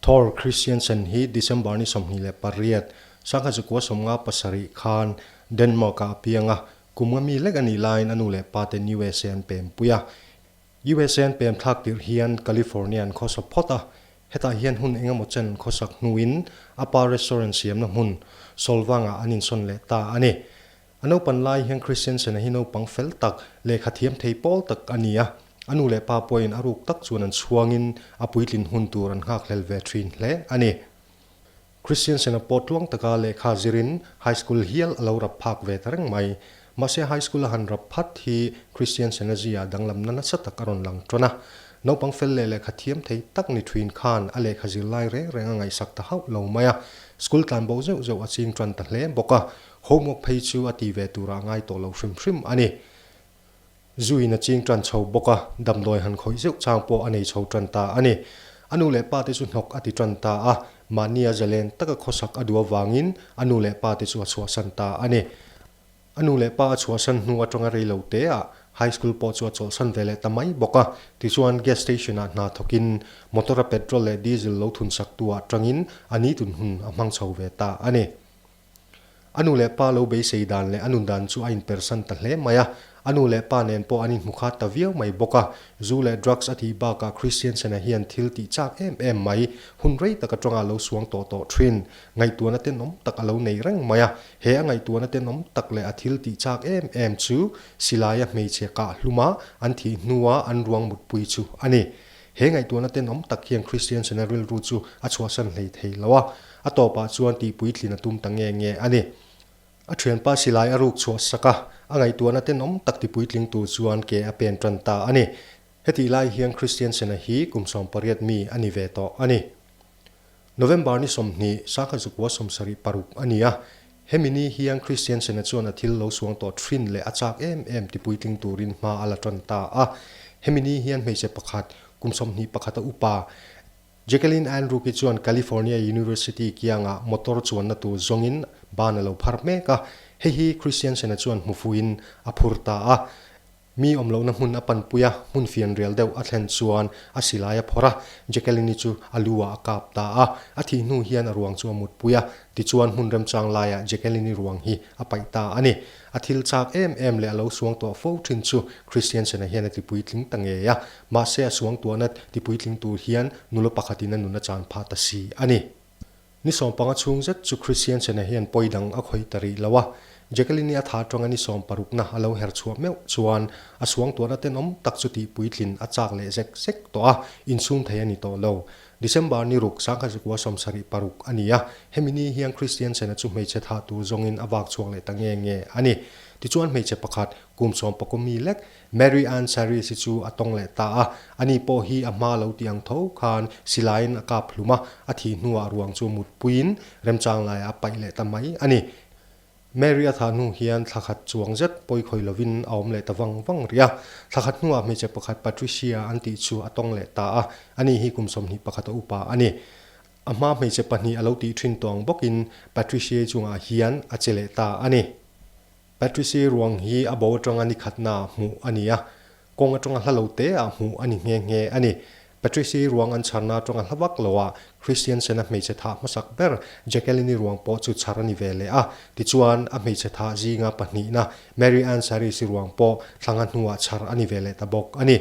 Thor Christiansen hi December ni 28, 1957 khan Denmark-ah a piang a, kum nga mi lek a nih laiin a nu leh pa ten USA an pempui a. USA an pem thlak tirh hian California an khawsa phawt a, hetah hian hun engemaw chen an khawsak hnuin a pa restaurant siamna hmun Solvang-ah an insawn leh ta a ni. A naupan lai hian Christiansen-a hi naupang fel tak, lehkha thiam thei pawl tak a ni a. A nu leh pa pawhin a ruk tak chuan an chhuangin a puitlin hun tur an nghakhlel ve thin hle a ni. Christiansen-a pawh tluang taka lehkha zirin high school hial a lo rap phak ve ta reng mai. Mahse high school a han rap phat hi Christiansen-a zia danglamna nasa tak a rawn lang tawn a. Naupang fel leh lehkha thiam thei tak ni thin khan a lehkha zir lai reng reng a ngaihsak ta hauh lo mai a. School tlan bo zeuh zeuh a ching tan ta hle bawk a. Homework phei chu a ti ve turah a ngai tawh lo hrim hrim a ni. Zuin a ching tan chho bawk a, damdawi han khawih zeuh chang pawh a nei chho tan ta a ni. A nu leh pa te chu hnawk a ti tan ta a, mahni a zalen taka khawsak a duh avangin a nu leh pa te chu a chhuahsan ta a ni. A nu leh pa a chhuahsan hnu atanga rei lo te ah high school pawh chu a chawlhsan ve leh ta mai bawk a, tichuan gas station ah hna thawkin motor a petrol leh diesel lo thun sak tu ah tangin a ni tun hun a hmang chho ve ta a ni. A nu leh pa lo beisei dan leh a nun dan chu a inpersan ta hle mai a, a nu leh pa nen pawh an inhmu khat ta viau mai bawk a. Zu leh drugs a tih bakah Christiansen-a hian thil tih chak em em mai, hun rei tak atanga lo suang tawh tawh thin, ngaihtuahna tenawm tak a lo nei reng mai a. He a ngaihtuahna tenawm tak leh a thil tih chak em em chu silaia hmeichhe kah hluma an thih hnua an ruang mutpui chu a ni. He ngaihtuahna tenawm tak hian Christiansen-a rilru chu a chhuahsan hlei thei lo a. A tawpah chuan tihpuitlin a tum ta nge nge a ni. A thianpa silai a ruk chhuah sak a, a ngaihtuahna tenawm tak tipuitling tur chuan ke a pen tan ta a ni. Hetih lai hian Christiansen-a hi kum 18 mi a ni ve tawh a ni. November ni 20, 1976 a ni a, hemi ni hian Christiansen-a chuan a thil lo suang tawh thin leh a chak em em tipuitling turin hma a la tan ta a. Hemi ni hian hmeichhe pakhat, kum 21 a upa, Jacqueline Andrew-ki chuan California University kiangah motor chuanna tur zawngin ban a lo phar mek a, hei hi Christiansen-a chuan hmu fuhin a phur ta a. Mi awm lohna hmun a panpui a, hmun fianrial deuh a thlen chuan a silai a phawrh a, Jacqueline-i chu a lu-ah a kap ta a. A thih hnu hian a ruang chu a mutpui a, tichuan hmun remchang laiah Jacqueline-i ruang hi a paih ta a ni. A thil chak em em leh a lo suang tawh fo thin chu Christiansen-a hian a tipuitling ta ngei a, mahse a suangtuahna tipuitling tur hian nula pakhatin a nun a chan phah ta si a ni. Ni 15 chhung zet chu Christiansen-a hian pawi dang a khawih ta rih lo a, Jacqueline-i a tha atanga ni 60na a lo her chhuah meuh chuan a suangtuahna tenawm tak chu tihpuitlin a chak leh zek zek tawh a, insum thei a ni tawh lo. December ni ruk, 1976 a ni a, hemi ni hian Christiansen-a chu hmeichhe thah tur zawngin a vak chhuak leh ta nge nge a ni. Tichuan hmeichhe pakhat, kum sawmpakawm mi lek, Mary Ann Saris-i chu a tawng leh ta a, ani pawh hi a hma lo tih ang tho khan silaiin a kap hlum a, a thih hnuah ruang chu mutpuiin remchang laiah a paih leh ta mai a ni. Mary a thah hnu hian thla khat chuang zet pawi khawi lovin a awm leh ta vang vang rih a. Thla khat hnuah hmeichhe pakhat Patricia an tih chu a tawng leh ta a, ani hi kum 21 a upa a ni. A hma hmeichhe pahnih a lo tih thin tawng bawkin Patricia-i chungah hian a che leh ta a ni. Patricia-i ruang hi a bo atanga ni khatna hmuh a ni a, kawng atanga hla lo te ah hmuh a ni nghe nghe a ni. Patricia-i ruang an chharna atanga hla vak lo ah Christiansen-a hmeichhe thah hmasak ber Jacqueline-i ruang pawh chu chhar a ni ve leh a. Tichuan, a hmeichhe thah zinga pahnihna Mary Ann Saris-i ruang pawh thlanga hnuah chhar a ni ve leh ta bawk a ni.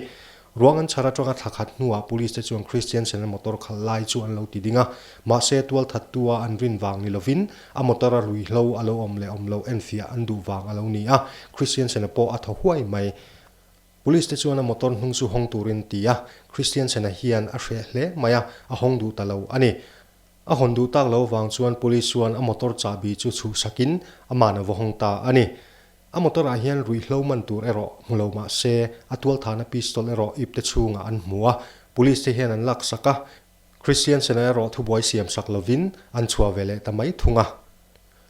Ruang an chhar atanga thla khat hnuah police te chuan Christiansen-a motor khalh lai chu an lo ti ding a, mahse tualthattu-a an rin vang ni lovin a motor-a ruihhlo a lo awm leh awm loh enfiah an duh vang a lo ni a, Christiansen-a pawh a thaw huai mai. Police te chuan a motor hnung chu hawng turin ti a, Christiansen-a hian a hreh hle mai a, a hawng duh ta lo a ni. A hawn duh tak lo vang chuan police chuan a motor chahbi chu chhuhsakin aman a va hawng ta a ni. A motor ah hian ruihhlo man tur erawh hmu lo mah se, a tualthahna pistol erawh ip te chhungah an hmu a, police te hian an laksak a, Christiansen-a erawh thubuai siam sak lovin an chhuah ve leh ta mai thung a.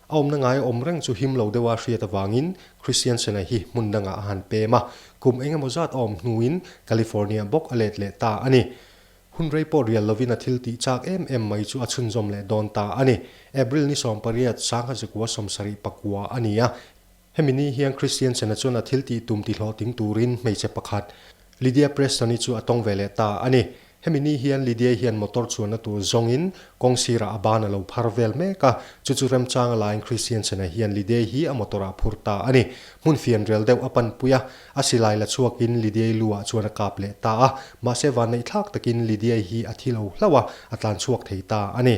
A awmna ngai awm reng chu him lo deuha hriat avangin Christiansen-a hi hmun dangah a han pem a, kum engemaw zat a awm hnuin California bawk a let leh ta a ni. Hun rei pawh rial lovin a thil tih chak em em mai chu a chhunzawm leh dawn ta a ni. April ni 18, 1979 a ni a, hemi ni hian Christiansen-a chuan a thil tih tum tihlawhtling turin hmeichhe pakhat, Lydia Preston-i chu a tawng ve leh ta a ni. Hemi ni hian Lydia hian motor chuanna tur zawngin kawng sirah a ban a lo phar vel mek a, chu chu remchang a laiin Christiansen-a hian Lydia hi a motor ah phur ta a ni. Hmun fian rel deuh a panpui a, a silai la chhuakin Lydia-i lu ah chuan a kap leh ta a, mahse vanneih thlak takin Lydia-i hi a thi lo hlauh a, a tlan chhuak thei ta a ni.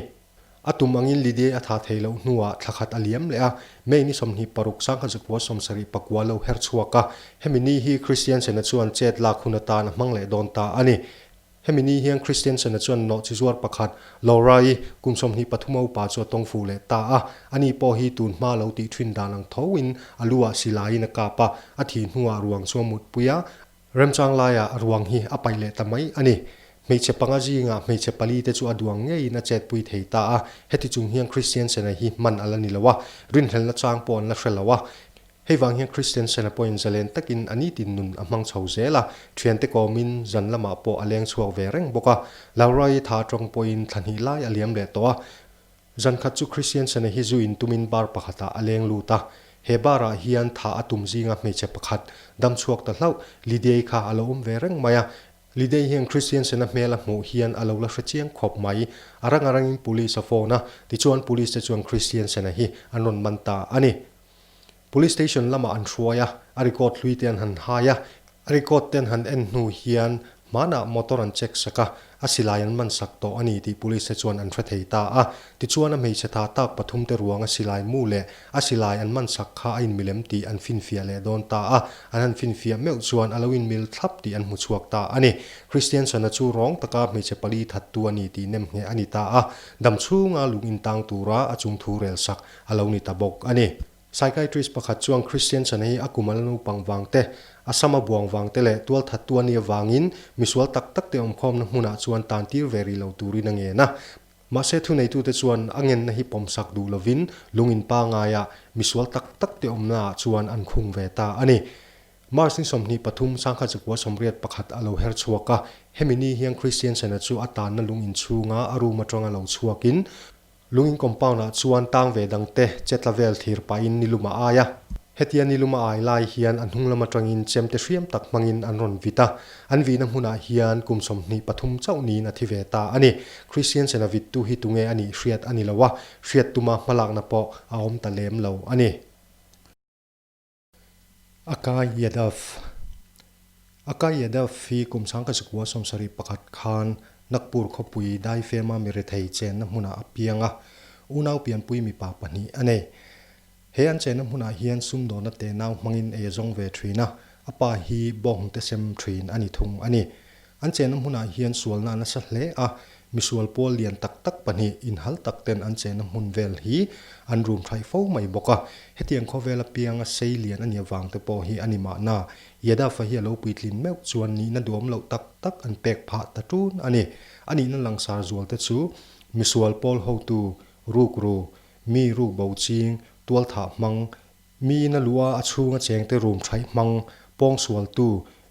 A tum angin Lydia a tha thei loh hnuah thla khat a liam leh a, May ni 26 1974 lo her chhuak a. Hemi ni hi Christiansen-a chuan chet lak hun atan a hmang leh dawn ta a ni. Hemi ni hian Christiansen-a chuan nawhchi zuar pakhat, Laura-i, kum 23 a upa chu a tawng fuh leh ta a. Ani pawh hi tun hma lo tih thin dan ang thoin a lu ah silaiin a kap a, a thih hnuah ruang chu a mutpui a, Remchang laiah ruang hi a paih leh ta mai a ni. Hmeichhe panga zingah hmeichhe pali te chu a duang ngeiin a chetpui thei ta a, heti chung hian Christiansen-a hi hman a la ni lo a, rinhlelhna chang pawh an la hre lo a. Hei vang hian Christiansen-a pawhin zalen takin a nitin nun a hmang chho zel a, thiante kawmin zan lamah pawh a leng chhuak ve reng bawk a. Laura-i tha tawng pawhin thla hnih lai a liam leh tawh a. Zan khat chu Christiansen-a hi zu in tumin bar pakhatah a leng lut a. He bar-ah hian tha a tum zinga hmeichhe pakhat dam chhuak ta hlauh, Lydia-i kha a lo awm ve reng mai a. Lydia-i hian Christiansen-a hmel a hmuh hian a lo la hre chiang khawp mai. A rang a rangin police a phone a, tichuan police te chuan Christiansen-a hi an rawn man ta a ni. Police station lamah an hruai a, a record hlui te an han hai a. A record te an han en hnu hian hmanah motor an check sak a, a silai an man sak tawh a ni tih police te chuan an hre thei ta a. Tichuan a hmeichhe tha tak pathum te ruang a silai mu leh a silai an man sak kha a inmilem tih an finfiah leh dawn ta a. An han finfiah meuh chuan a lo inmil thlap tih an hmu chhuak ta a ni. Christianson-a chu rawng taka hmeichhe pali thattu a ni tih nemngheh a ni ta a. Dam chhunga lung intang tura a chungthu rel sak a lo ni ta bawk a ni. Psychiatrist pakhat chuan Christian chana hi a kum a la naupang vang te, a sam a buang vang te leh tual thattu a nih avangin misual tak tak te awmkhawmna hmunah chuan tan tir ve rih lo turin a ngen a. Mahse thuneitute chuan a ngenna hi pawmsak duh lovin lung in pangaiah misual tak tak te awmnaah chuan an khung ve ta a ni. March ni 23, 1981 a lo her chhuak a, hemi ni hian Christian chana chu a tanna lung in chhunga a room atanga lo chhuakin Lungin compound-ah chuan tang ve dangte chetla vel thlir pahin nilum a ai a. Hetia nilum a ai lai hian a hnung lam atangin chemte hriam tak hmangin an rawn vit a. An vihna hmunah hian kum 23 chauh niin a thi ve ta a ni. Christian Sena vittu hi tunge a nih hriat a ni lo a, hriat tuma hmalakna pawh a awm ta lem lo a ni. Akai Yadav Akai Yadav hi kum 1971 khan Nagpur khawpui Daifema mirethei chenna hmunah a piang a, unau pianpui mipa pahnih a nei. He an chenna hmunah hian sumdawna tenau hmangin ei a zawng ve thin a, a pa hi bawnghnute sem thin a ni thung a ni. An chenna hmunah hian sualna a nasa hle a, misual pawl lian tak tak pahnih inhal tak ten an chenna hmun vel hi an rum thaih fo mai bawk a. Hetiang khawvel apianga sei lian a nih avang te pawh hi a ni mahna. Yadav-a hi a lo puitlin meuh chuan nihna duam loh tak tak an pek phah ta tun a ni. A nihna langsar zual te chu misual pawl hotu, rukru, mi rukbo ching, tualthah hmang, Mi ina luh a a chhunga chengte rum thaih hmang, pawngsualtu,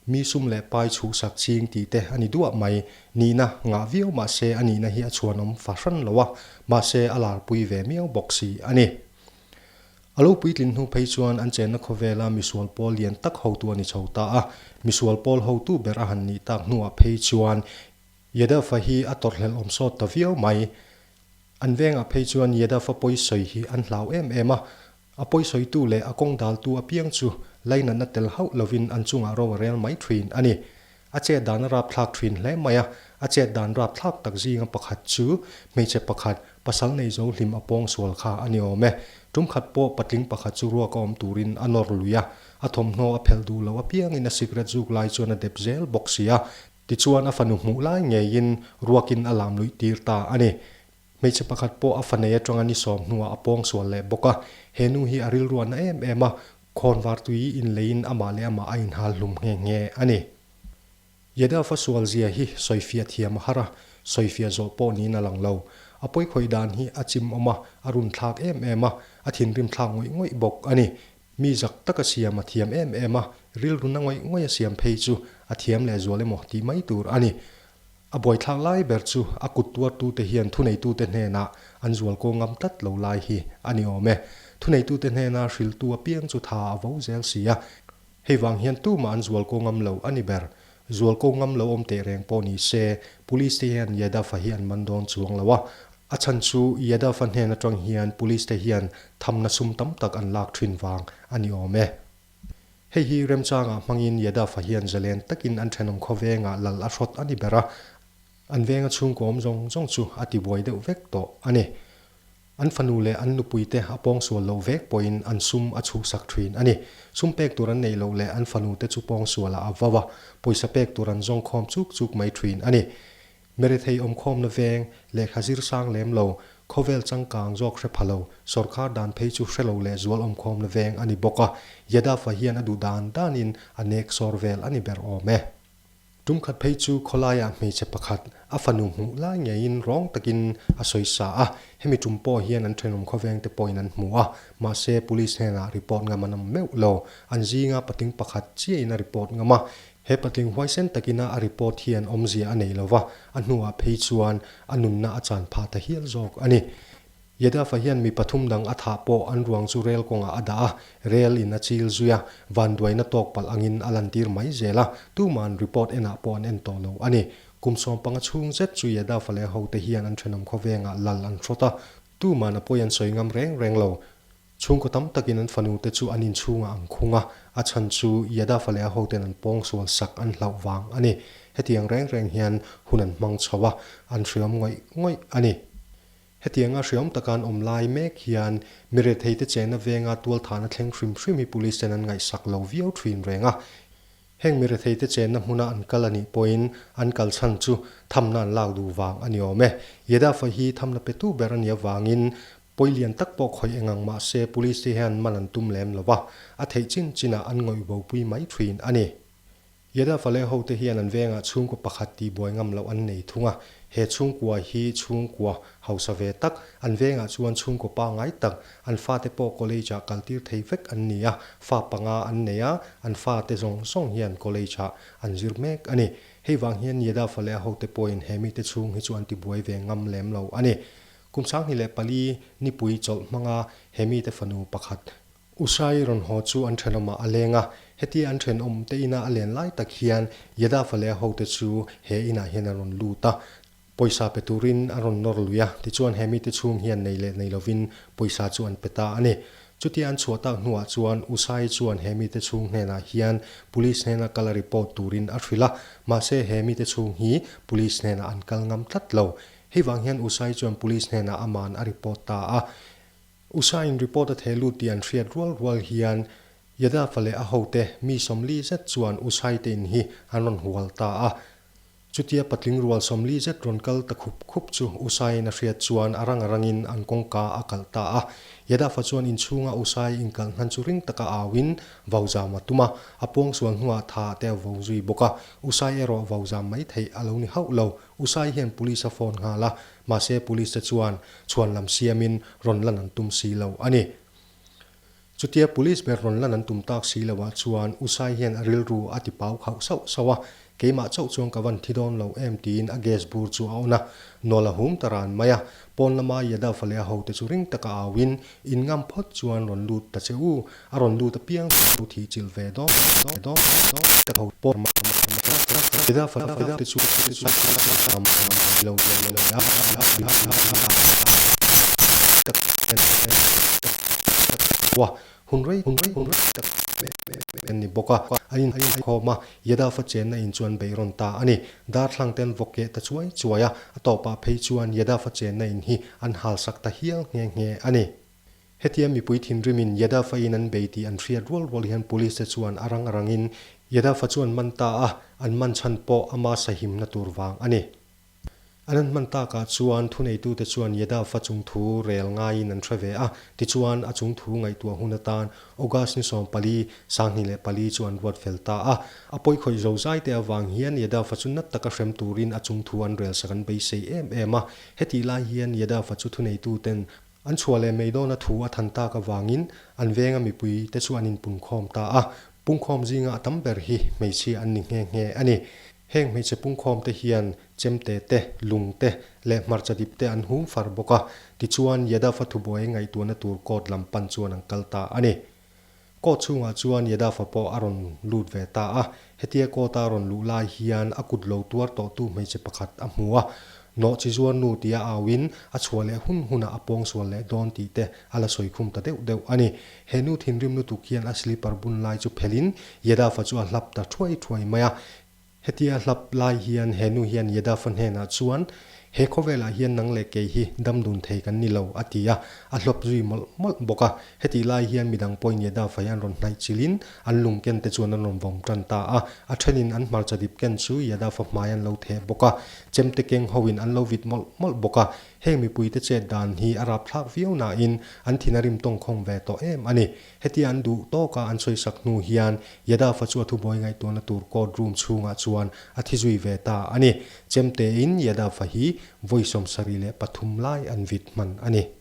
mi sum leh pai chhuhsak ching tih te a ni duah mai. Nihna ngah viau mahse a nihna hi a chhuanawm fahran lo a, mahse a larpui ve miau bawk si a ni. A lo puitlin hnu phei chuan an chenna khawvela misual pawl lian tak hotu a ni chho ta a, misual pawl hotu ber a han nih tak hnuah phei chuan Yadav-a hi a tawrhhlelh awm sawt ta viau mai. An vengah phei chuan Yadav-a pawisawi hi an hlau em em a, A pawisawitu leh a kawng daltu apiang chu lainatna tel hauh lovin an chungah ro a rel mai thin a ni. A chet dan a rapthlak thin hle mai a, a chet dan rapthlak tak zinga pakhat chu hmeichhe pakhat pasal nei zo hlim a pawng sual kha a ni awm e. Tum khat pawh patling pakhat chu ruak a awm turin a nawr lui a, a thawmhnaw a phelh duh loh apiangin a sikret zuk lai chuan a dep zel bawk si a, tichuan a fanu hmuh lai ngeiin ruakin a lam luih tir ta a ni. Hmeichhe pakhat pawh a fa nei atanga ni sawm hnuah a pawng sual leh bawk a, he nu hi a rilru a na em em a, khawnvar tui inleiin amah leh amah a inhal hlum nghe nghe a ni. Yadav-a sual zia hi sawifiah thiam a har a, sawifiah zawh pawh niin a lang lo. A pawikhawih dan hi a chim awm a, a run thlak em em a, a thinrim thlak ngawih ngawih bawk a ni. Mi zak taka siam a thiam em em a, rilru na ngawih ngawih a siam phei chu a thiam lehzual emaw tih mai tur a ni. A buaithlak lai ber chu a kut tuartute hian thuneitute hnenah an zualkaw ngam tlat lo lai hi a ni awm e. Thuneitute hnena hrilhtu apiang chu tha a vo zel si a, hei vang hian tumah an zualkaw ngam lo a ni ber. Zualko ngam lo awm teh reng pawh ni se, Police te hian Yadav-a hi an man dawn chuang lo a. A chhan chu Yadav-a hnen atang hian Police te hian thamna sum tam tak an lak thin vang a ni awm e. Hei hi remchangah hmangin Yadav-a hian zalen takin an thenawm khawvengah lal a hrawt a ni ber a, an venga chhungkaw awm zawng zawng chu a tibuai deuh vek tawh a ni. An fanu leh an nupuite a pawngsual loh vek pawhin an sum a chhuhsak thin a ni. Sum pek tur an neih loh leh an fanute chu pawngsualah a vau a, pawisa pek tur an zawng khawm chuk chuk mai thin a ni. Merethei awmkhawmna veng, lehkha zir sang lem lo, khawvel changkang zawk hre pha lo, sawrkar dan phei chu hre lo leh zual awmkhawmna veng a ni bawk a, Yadav-a hian a duh dan danin a nek sawr vel a ni ber awm e. Tum khat phei chu khawlaiah hmeichhe pakhat a fanu hmuh lai ngeiin rawng takin a sawi sa a, hemi tum pawh hian an thenawm khawvengte pawhin an hmu a, mahse police hnenah report ngam an awm meuh lo. An zinga patling pakhat chiahin a report ngam a, he patling huaisen takina a report hian awmzia a nei lo va, a hnuah phei chuan a nunna a chan phah ta hial zawk a ni. Yadav-a hian mi pathum dang a thah pawh an ruang chu rel kawngah a dah a, rel in a chil zui a, vanduaina tawk palh angin a lantir mai zel a, tuma'n report enah pawh an en tawh lo a ni. Kum 15 chhung zet chu Yadav-a leh hote hian an thenawm khawvengah lal an hrawt a, tuma'n a pawi an sawi ngam reng reng lo. Chhungkaw tam takin an fanute chu an inchhungah an khung a, a chhan chu Yadav-a leh a hoten an pawngsual sak an hlauh vang a ni. Hetiang reng reng hian hun an hmang chho a, an hriam ngawih ngawih a ni. Hetianga hriam taka an awm lai mek hian mi retheite chenna venga tualthahna thleng hrim hrim hi police ten an ngaihsak lo viau thin reng a. Heng mi retheite chenna hmuna an kal a nih pawhin an kal chhan chu thamna an lak duh vang a ni awm e. Yadav-a hi thamna petu ber a nih avangin pawi lian tak pawh khawih eng ang mah se police te hian man an tum lem lo va, a theih chin chinah an ngawih bopui mai thin a ni. Yadav leh hote hian an vengah chhungkaw pakhat tihbuai ngam loh an nei thung a, he chhungkua hi chhungkua hausa ve tak, an vengah chuan chhungkaw pangngai tak, an fate pawh college-ah kaltir thei vek an ni a, fa panga an nei a, an fate zawng zawng hian college-ah an zir mek a ni. Hei vang hian Yadav leh a hote pawhin he mite chhung hi chu an tibuai ve ngam lem lo a ni. Kum 2004 nipui chawlh hmanga he mite fanu pakhat Usai rawn haw chu an thenawmah a leng a, hetia an thenawm te ina a len lai tak hian Yadav leh a hote chu he inah hian a rawn lut a, pawisa pe turin a rawn nawr lui a, tichuan he mite chhung hian nei leh nei lovin pawisa chu an pe ta a ni. Chutia an chhuah tak hnuah chuan Usai chuan he mite chhung hnenah hian Police hnena kal a report turin a hrilh a, mahse he mite chhung hi Police hnenah an kal ngam tlat lo. Hei vang hian Usai chuan Police hnenah aman a report ta a. USA-in report a theh lut tih an hriat rual rual hian Yadav-a leh a hote mi 40 zet chuan USA te in hi an rawn hual ta a. Chutia patling rual 40 zet rawn kal ta khup khup chu USA-in a hriat chuan a rang a rangin an kawngka a kalh ta a. Yadav-a chuan inchhunga USA inkalh hnan chu ring taka auin vauzam a tum a, a pawngsual hnuah tha te a vo zui bawk a. USA erawh vauzam mai theih a lo ni hauh lo. USA hian police a phone nghal a, Mahse police te chuan chhuan lam siamin rawn lan an tum si lo a ni. Chutia police ber rawn lan an tum tak si loah chuan Usai hian a rilru a ti pau khauh sauh sauh a, keimah chauh chuan ka van thi dawn lo em tiin a gas bur chu a on a, nawl a hum ta ran mai a. Pawn lama Yadav leh a hote chu ring taka auin in ngam phawt chuan rawn lut ta che u, a rawn lut apiang chu thih chilh ve dawn dawn dawn ta ho pawh Yadav te chu lo hun rei hun rei hun rei tak an ni bawk a, an in khawm a, Yadav-a chenna in chuan beih rawn ta a ni. Darthlang ten vawk keh ta chuai chuai a, a tawpah phei chuan Yadav-a chenna in hi an halsak ta hial nghe nghe a ni. Hetia mipui thinrimin Yadav-a in an bei tih an hriat rual rual hian Police te chuan a rang a rangin Yadav-a chu an man ta a, an man chhan pawh ama sahimna tur vang a ni. An an hman takah chuan thuneitute chuan Yadav-a chungthu rel ngaiin an hre ve a, tichuan a chungthu ngaihtuah hun atan August ni 14, 2004 chu an ruat fel ta a. A pawikhawih zozai te avang hian Yadav-a chu nat taka hrem turin a chungthu an rel sak an beisei em em a. Hetih lai hian Yadav-a chu thuneituten An chhuah leh mai dawna thu a than tak avangin an venga mipui te chu an inpunkhawm ta a, pungkhawm zinga a tam ber hi hmeichhia an ni nghe nghe a ni. Heng hmeichhe pungkhawm te hian chemte te, lung te leh hmarcha dip te an hum far bawk a, tichuan Yadav-a thubuai ngaihtuahna tur court lam pan chuan an kal ta a ni. Court chhungah chuan Yadav-a pawh a rawn lut ve ta a, hetia court-a rawn luh lai hian a kut lo tuar tawhtu hmeichhe pakhat a hmu a, nawh chi zuar nu tia auin a chhuah leh hun hunah a pawng sual leh dawn tih te a la sawi khum ta deuh deuh a ni. He nu thinrim lutuk hian a slipper bun lai chu phelhin Yadav-a chu a hlap ta thuai thuai mai a. Hetia hlap lai hian he nu hian Yadav-a hnenah chuan, He khawvelah hian nang leh kei hi dam dun thei kan ni lo, a ti a, a hlawp zui mawlh mawlh bawk a. Hetih lai hian midang pawhin Yadav-a hi an rawn hnaih chilhin an lung ken te chuan an rawn vawm tan ta a. A thenin an hmarcha dip ken chu Yadav-a hmai an lo theh bawk a, chemte keng hoin an lo vit mawlh mawlh bawk a. Heng mipuite chet dan hi a rapthlak viau nain an thin a rim tawngkhawng ve tawh em a ni. Hetia an duh tawka an sawisak hnu hian Yadav-a chu a thubuai ngaihtuahna tur court room chhungah chuan a thi zui ve ta a ni. Chemtein Yadav-a hi vawi 73 lai an vit hman a ni.